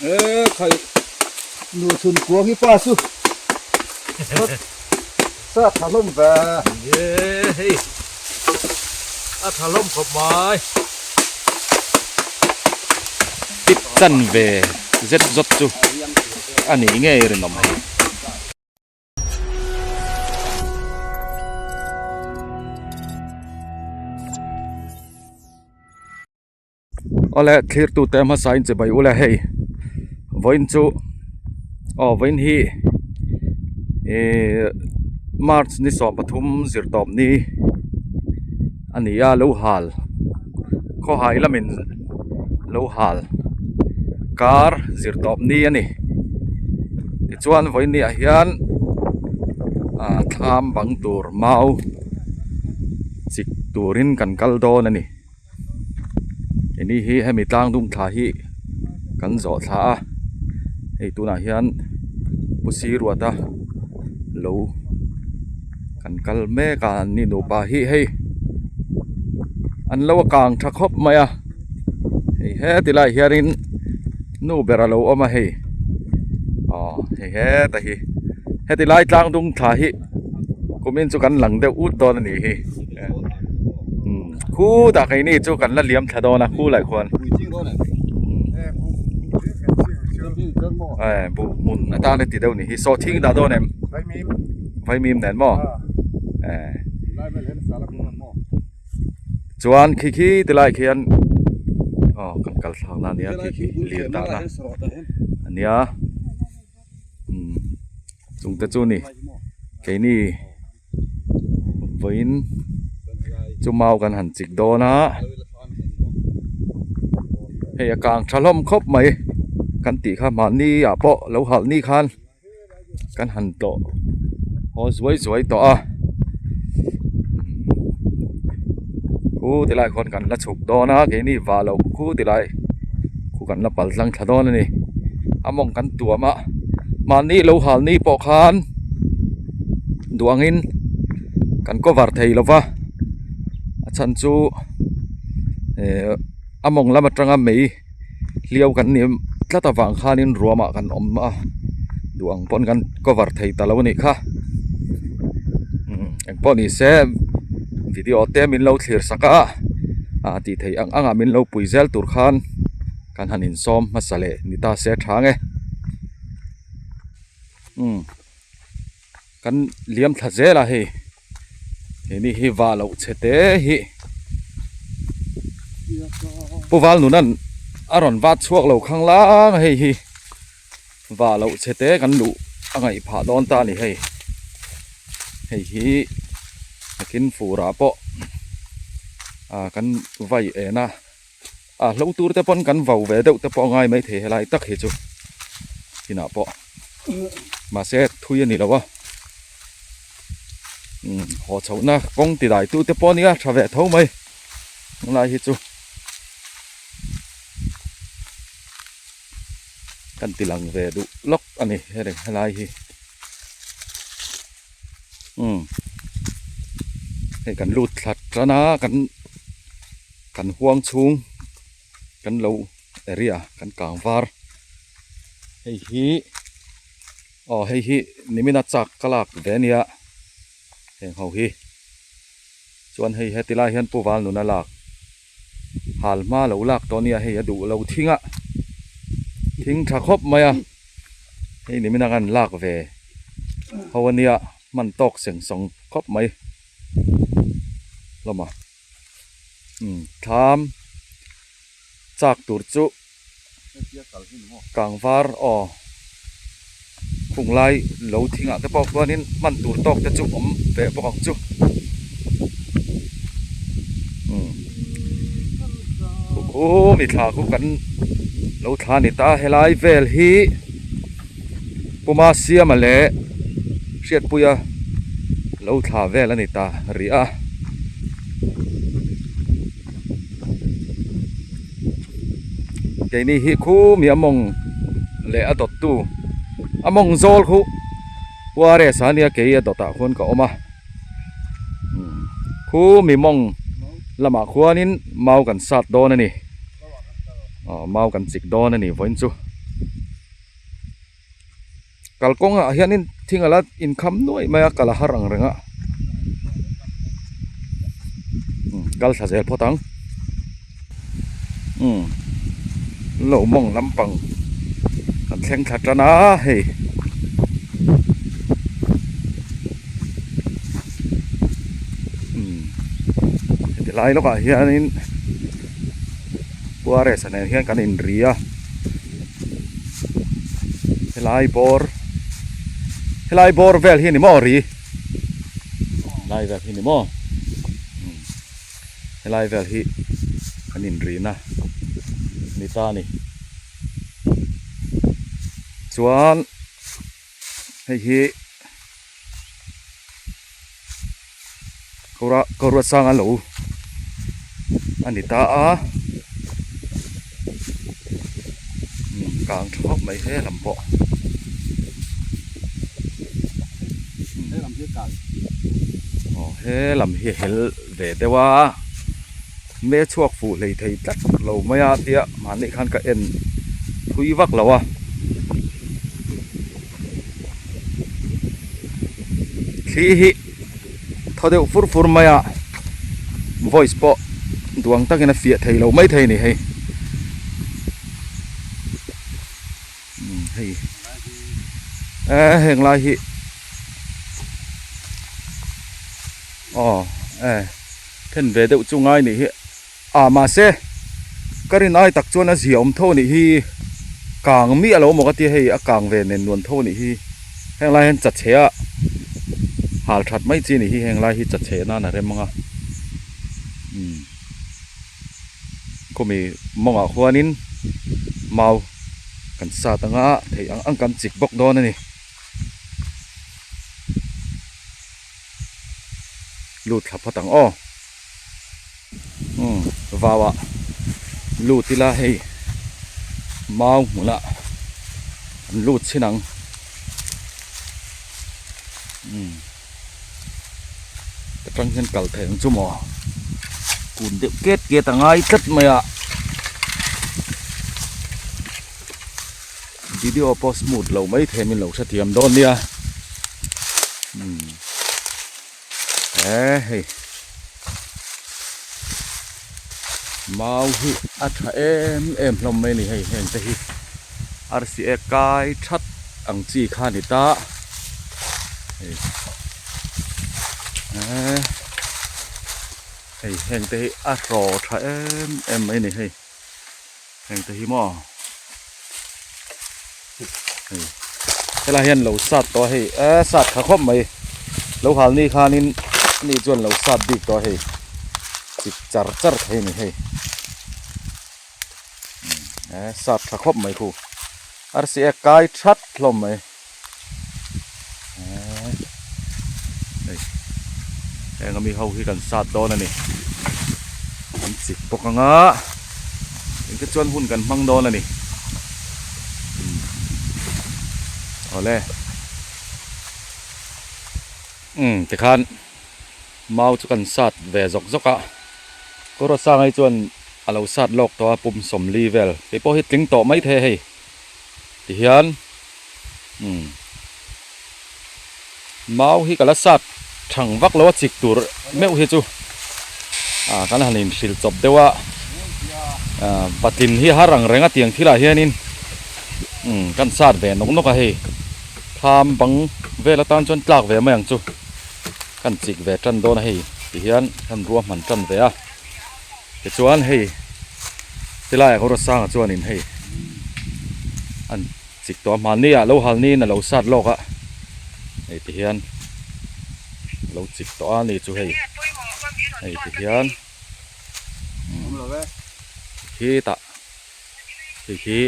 E khai nu chhun kuang hi pa chu sa tha hlawm ve. Ye hei a tha hlawm khawp mai. Tip chan ve zet zawt chu a nih ngei rinawm hei. Awle thlir tu te hmasa in chibai ula hei vawiin chu aw vawiin hi ihh march ni 13 zirtawp ni a ni a lo hal khawhai lamin lo hal kar zirtawp ni a ni tichuan vawiin ni ah hian ah thlam bang tur mau chik turin kan kal dawn a ni. Keini hi hemi tlang dung thla hi kan zawh thla a hei tunah hian pu Siruata lo kan kal mek a an ni nupa hi hei an lo a kang tha khawp mai a hei heti lai hianin nu ber a lo awm a hei aw hei heta hi heti lai tlang dung thla hi kumin chu kan lang deuh ut dawn a nih hi. Khu dah keini chu kan la liam thla dawn a khu lai khuan eh buh hmun atan a ti deuh ni hi saw thing dah dawn em vaimim nen maw eh chuan khi khi ti lai khian aw kan kal thlak na ania khi khi lir dah na ania umm chung te chu ni keini. Vawiin chu mau kan han chik dawn a hei a kang tha hlawm khawp mai kan tih kha mahni ah pawh lo halh ni khan kan han tlawh haw zuai zuai tawh a khu ti lai khawn kan la chhuk dawn a keini vah loh khu ti lai khu kan la pal tlang thla dawn a ni a mawng kan tuam a mahni lo hal ni pawh khan. Duangin kan cover thei lo va a chhan chu eh a mawng lam atanga mei hliau kan ni tlat avang khanin ruamah kan awm a duh ang pawn kan cover thei ta lo a nih kha engpawh ni se video te min lo thlir sak a ah tih theih ang ang ah min lo pui zel tur khan kan han insawm hmasa leh ni ta se tha ang e umm. Kan liam thla zel a hei heni hi vah loh chhe te hi Pu Val Nunan a rawn vat chhuak lo khang lang a hei hi vah loh chhe te kan luh a ngaih phah dawn ta a ni hei hei hi nakin furah pawh ah kan vai en a ah hlo tur te pawn kan vau ve deuh te pawh a ngai maithei helai tak hi chu inah pawh. Mahse thui a ni lo a umm haw chhohna kawng ti dai tu te pawh a nia tha ve tho mai tunlai hi chu kan ti lang ve duh lawk a ni helai hi umm hei kan lut thla tan a kan kan huang chhung kan lo area kan kang var. Hei hi aw hei hi nimina chak ka lak ve ania heng ho hi chuan hei heti lai hian pu val nuna lak hal hma lo lak tawh ania hei a duh lo thing a thing tha khawp mai a hei nimina kan lak ve ho ania hman tawk seng sawng khawp mai hlawm a umm thlam chak tur chu. Kangvar aw khung lai lo thingah te pawh khuanin hman tur tawk te chu awm ve bawk ang chu umm khu mi thla khu kan lo thla ni ta helai vel hi Puma Siama leh Hriatpuia lo thla vel a ni ta rih a. Keini hi khu mi a mawng leh a dawt tu a mawng zawl khu Juarez a nia kei a dawt ah khuan ka awm a khu mi mawng lamah khuanin mau kan sat dawn a ni aw mau kan chik dawn a ni vawiin chu. Kalkawngah hianin thing ala inkham nuaih mai a kal a har ang reng a umm kal thla zel phawt ang umm lo mawng lampang kan thleng thla tan a hei umm heti lai lawkah hianin Puaresa nen hian kan inri a. Helai bawr helai bawr vel hi a ni maw ri helai vel hi a ni maw helai vel hi an inrina a ni ta a ni chuan hei hi Ko Ruatsanga lo a ni ta a kang tha khawp mai he lam pawh aw he lam hi hel ve deuh a me chhuak fuh hlei thei tlat lo mai a tia mahni khan ka en thui vak lo a. Thli hi thaw deuh fur fur mai a voice pawh duang takin a fiah thei lo mai thei a ni hei umm hei eh heng lai hi aw eh then ve deuh chu ngai nih hi. Ah mahse ka rin ai tak chuan a zia awm tho anih hi kang miah lo maw ka tia hei a kang ve nen nuan tho anih hi heng lai hian chachhe a hal that mai chi anih hi heng lai hi chachhe nan a rem ang a umm khawmi mawngah khuanin mau kan sat anga theih ang ang kan chik bawk dawn a ni. Lut thla phawt ang aw. Umm vau ah lut ila hei mau hmunah an lut chhin ang umm atang hian kal theih ang chu maw kun deuh ket ket a ngai tlat mai a video pawh smooth lo maithei min lo hrethiam dawn nia umm. He hei mau hi a tha em em hlawm mai a ni hei heng te hi arsi ek kai that ang chi kha a ni ta hei eh hei heng te hi a hraw tha em em mai a ni hei heng te hi maw hei helai hian lo sat tawh a hei eh sat tha khawp mai lo hal ni khanin ani chuan lo sat bik tawh a hei chik char char thei a ni hei eh sat tha khawp mai khu arsi ek kai that hlawm mai eh hei heng ami ho hi kan sat dawn a ni an chik bawk ang a engte chuan hun kan hmang dawn a ni awle umm tikhan mau chu kan sat ve zawk zawk a kawr sangai chuan a lo sat lawk tawh a pum sawmli vel keipawh hi tling tawh maithei a hei. Tihian umm mau hi ka la sat thang vak lo a chik tur meuh hi chu ah kan han inhrilh chawp deuh a ah patlin hi har ang reng a tiang thilah hianin umm kan sat ve nawk nawk a hei thlam bang vel atan chuan tlak ve mai ang chu kan chik ve tan dawn a hei tihian kan ruahman tan ve a. Tichuan hei tilaiah kawr sangah chuanin hei an chik tawh a hmanni ah lo hal niin a lo sat lawk a hei ti hian a lo chik tawh a ni chu hei hei ti hian khitah hei khi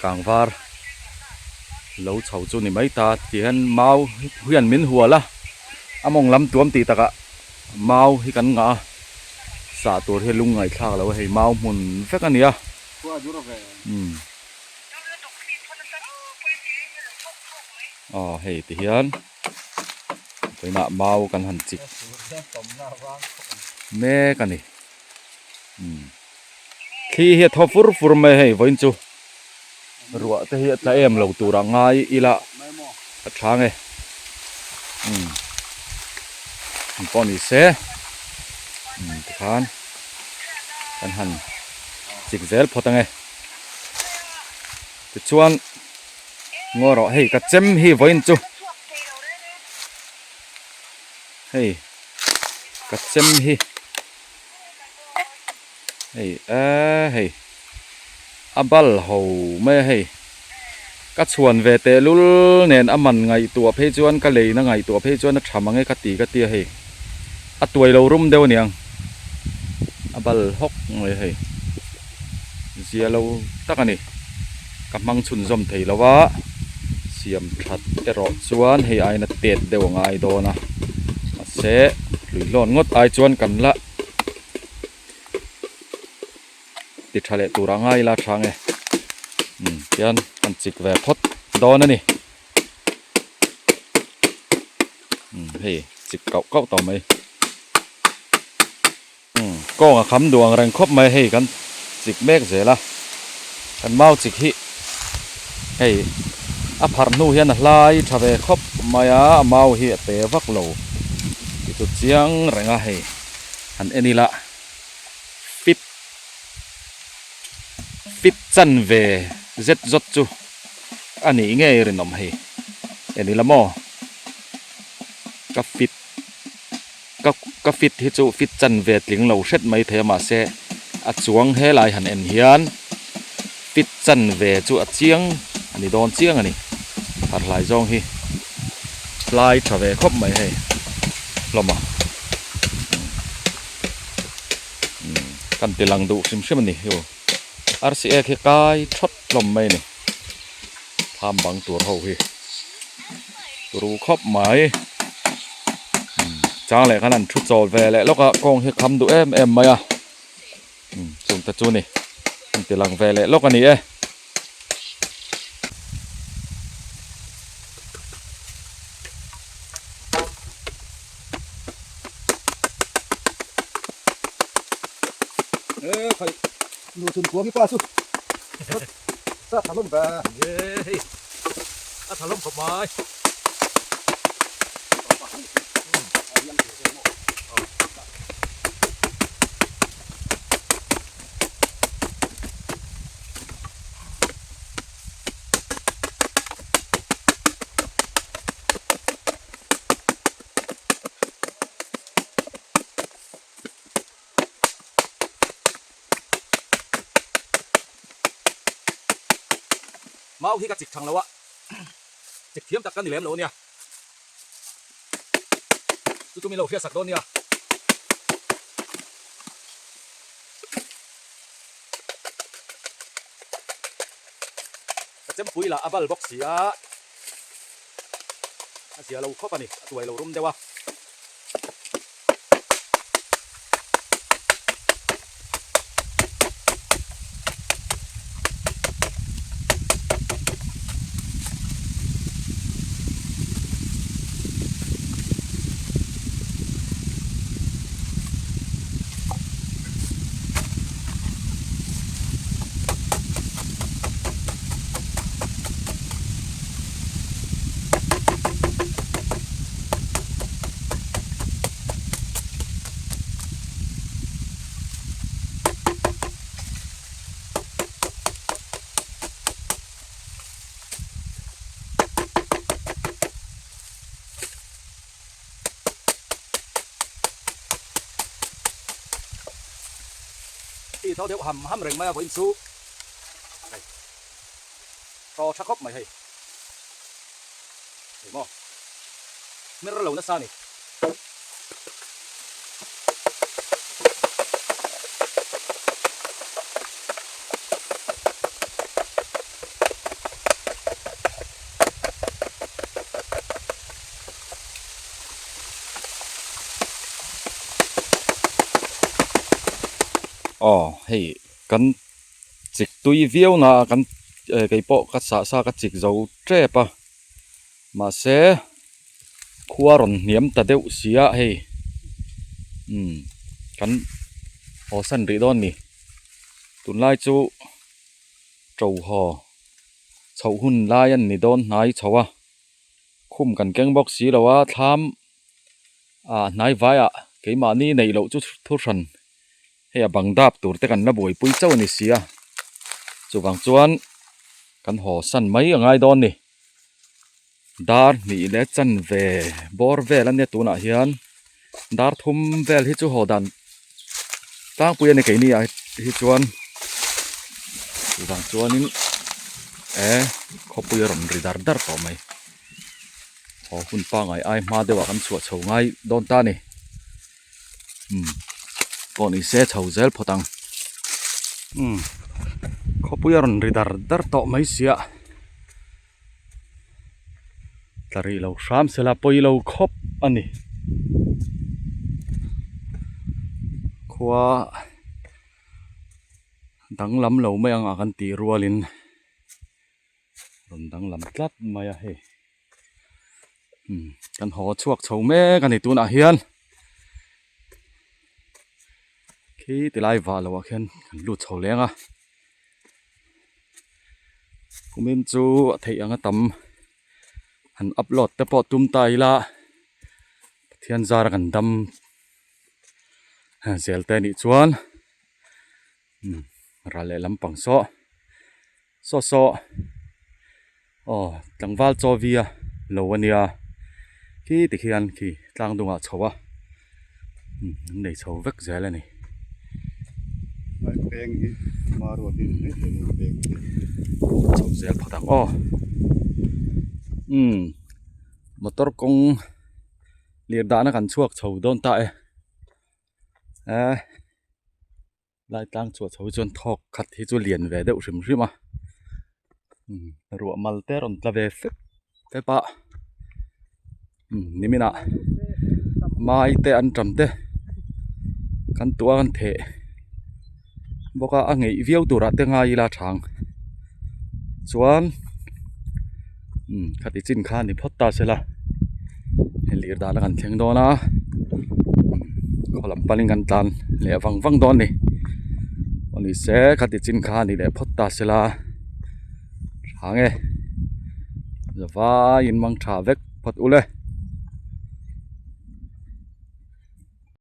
kang var lo chho chu ni mai ta ti hian mau hian min hual a a mawng lam tuam tih takah. Mau hi kan ngah a, sah tur hi lung ngaihthlak lo a hei mau hmun vek a ni a. Umm. Aw hei ti hian vawiinah mau kan han chik mek a ni. Umm. Thli hi a thaw fur fur mai a hei vawiin chu. Ruah te hi a tla em lo turah ngai ila a tha nge umm ang pawh ni se umm tikhan kan han chik zel phawt ange tichuan ngaw rawh hei ka chem hi vawiin chu hei ka chem hi. Hei eee hei a bal ho mai a hei ka chhuan ve teh lul nen a man ngaihtuah phei chuan ka leina ngaihtuah phei chuan a tha mang e ka ti ka ti a hei a tuai lo rum deuh aniang a bal hawk mai a hei zia lo tak a ni ka hmang chhunzawm thei lo a siam that erawh chuan hei aiin a tet deuh a ngai dawn a mahse hluihlawn ngawt ai chuan kan la. Ti tha leh tur a ngai ila tha nge umm tian kan chik ve phawt dawn a ni umm hei chik kauh kauh tawh mai umm kawng a kham duh ang reng khawp mai hei kan chik mek zel a kan mau chik hi hei a pharh hnu hian a hlai tha ve khawp mai a a mau hi a te vak lo tih chu chiang reng a hei. Han en ila fit fit chan ve zet zawt chu a nih ngei rinawm hei en ila maw ka fit ka ka fit hi chu fit chan ve tling lo hret mai thei a mahse a chuang helai han en hian fit chan ve chu a chiang a ni dawn chiang a ni harhlai zawng hi hlai tha ve khawp mai hei hlawm a. Kan ti lang duh hrim hrim a ni hiu arsi ek hi kai thawt hlawm mai a ni thlam bang tur ho hi turu khawp mai chang leh khan an thu chawl ve leh lawk a kawng hi kham duh em em mai a chung te chu ni an ti lang ve leh lawk a ni e. Ê khai nu chun kuang hi pa chu sa tha lawm ve ê hei a tha lawm khawp mai Mau hi ka chik thang lo a, chik thiam tak ka ni lem lo ania. Chu chu min lo hriat sak dawn nia. Ka chempui lah a bal bawk si a, a zia lo khawp a ni, a tuai lo rum deuh a. Ti tho deuh ham ham reng mai a vawiin chu hei thaw tha khawp mai hei hei maw hmer lo nasa a ni. Aw hei kan chik tui viau na a kan kei pawh ka sah sa ka chik zo tep a mahse khua rawn hniam ta deuh si a hei umm kan haw san rih dawn a ni tunlai chu to haw. Chhoh hun lai a ni dawn hnai chho a, khum kan keng bawk si lo a, thlam ah hnai vaiah keimahni neih loh chu thu hran hei a bang dap tur te kan la buaipui chauh a ni si a, chuvang chuan kan haw san mai a ngai dawn a ni. Dar hnih leh chanve bawr vel a nia tunah hian dar thum vel hi chu haw dan tlangpui a ni keini ah hi chuan chuvang chuanin eh khawpui a rawn ri dar dar tawh mai haw hun pangai ai hma deuh ah kan chhuah chho ngai dawn ta a ni umm pawh ni se chho zel phawt ang umm khawpui a rawn ri dar dar tawh mai sia. Tla rih lo hram sela pawi lo khawp a ni. Khua danglam lo mai ang a kan tih rualin rawn danglam tlat mai a hei. Umm kan haw chhuak chho mek a ni tunah hian khi tilai vah loh ah khian kan lut chho leng a. Kumin chu a theih ang a tam han upload te pawh tum ta ila Pathian zara kan dam zel te anih chuan ral leh lampang saw saw saw aw tlangval chaw via lo ania khi tikhian khi tlang dungah chho a an nei chho vek zel a ni. Chho zel phawt ang aw umm motor kawng lir dahna kan chhuak chho dawn ta e eh. Lai tlang chhuah chho hi chuan thawk khat hi chu lian ve deuh hrim hrim a umm ruah mal te a rawn tla ve fep fep a umm nimin ah mai te an tam te kan tuah a kan theh bawk a a ngeih viau tur ah te ngai ila chang chuan umm khati chin kha ni phawt ta sela hei lir dan a kan thleng dawn a khaw lam panin kan tlan leh vang vang dawn a ni aw ni se khati chin kha ni leh phawt ta sela tha nge zavaiin mang tha vek phawt ule.